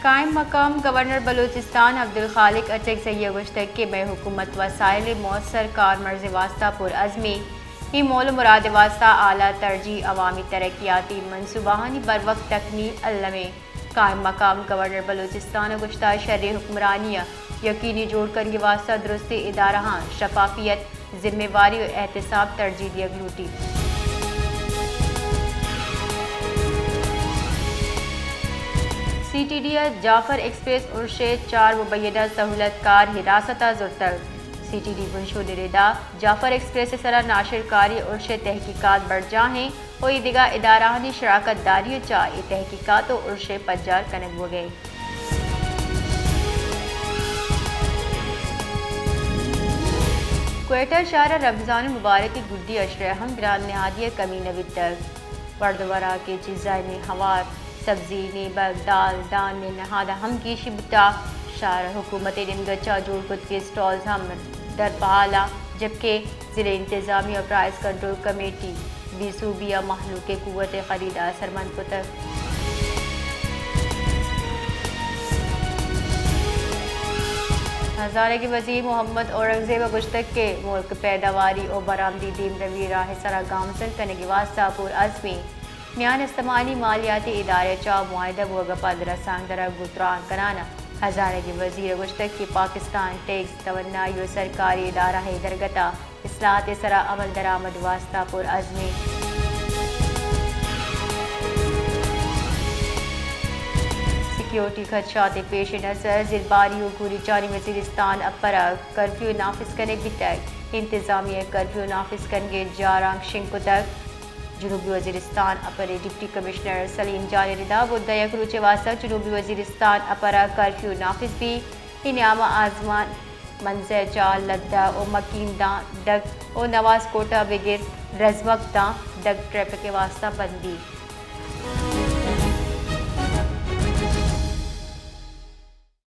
قائم مقام گورنر بلوچستان عبدالخالق اچکزئی ءَ گوشتگ کہ مئے حکومت وسائل موثر کارمرز ءِ واستہ پرعزم ایں، اے مول ءُ مراد ءِ واستہ اعلی ترجیح عوامی ترقیاتی منصوبہانی بروقت تکمیل الم ایں۔ قائم مقام گورنر بلوچستان ءَ گوشتگ شریں حکمرانی ءَ یقینی جوڑ کنگ ءِ واستہ درستیں ادارہاں شفافیت، ذمہ واری ءُ احتساب ترجیح دیگ لوٹیت۔ سی ٹی ڈی ءَ جعفر ایکسپریس ارش ءِ چار مبینہ سہولت کار حراست ءَ زرتگ۔ سی ٹی ڈی بنشون ءِ ردا جعفر ایکسپریس ءِ سرا ناشرکاری ارش ءِ تحقیقات برجاہ ایں ءُ اے دگہ ادارہانی شراکت داری ءَ چہ اے تحقیقات ءُ ارش ءِ پجار کنگ بوگ ءَ ایں۔ کوئٹہ شہر ءَ رمضان المبارک ءِ گڈی اشرہ ہم گران نہادی ءِ کمی نہ بیتگ۔ ورد ءُ وراک ءِ چیزانی ہوار، سبزی، نیبگ، دال، ڈان ءِ نہاد ہم گیشی بوتگ۔ شہر ءِ حکومت ءِ نیمگ ءَ چہ جوڑ کتگیں سٹالز ہم در بحال اَنت، جبکہ ضلع انتظامیہ ءُ پرائس کنٹرول کمیٹی بے سوبی ءَ مہلوک ءِ قوت ءِ خرید ءَ اثرمند کتگ۔ ہزارگیں وزیر محمد اورنگزیب ءَ گوشتگ کہ ملک پیداواری ءُ برآمدی دیمروی ءِ راہ ءِ سرا گامزن کنگ ءِ واستہ پرعزم ایں۔ میان استمانی مالیاتی ادارہ ءَ چہ معاہدہ بوگ ءَ پد رسانکدر ءَ گوں تران کنان ءَ ہزارگیں وزیر ءَ گوشتگ کہ پاکستان ٹیکس، توانائی ءُ سرکاری ادارہ ءِ درگت ءَ اصلاحات ءِ سرا عمل درآمد ءِ واستہ پرعزم ایں۔ سیکیورٹی خدشات ءِ پیش نظر زرباری ءُ کوریچانی وزیرستان اپر ءَ کرفیو نافذ کنگ بیتگ۔ انتظامیہ ءَ کرفیو نافذ کنگ ءِ جارانک شنگ کتگ۔ جنوبی وزیرستان اپر ءِ ڈپٹی کمشنر سلیم جان ءِ ردا بدھ ءَ یک روچے ءِ واستہ جنوبی وزیرستان اپر ءَ کرفیو نافذ بیت۔ اے نیام ءَ آزمان منزہ ءَ چہ لدہ ءُ مکین داں دگ ءُ نواز کوٹ ءَ بگر رزمک داں دگ ٹریفک ءِ واستہ بند بیت۔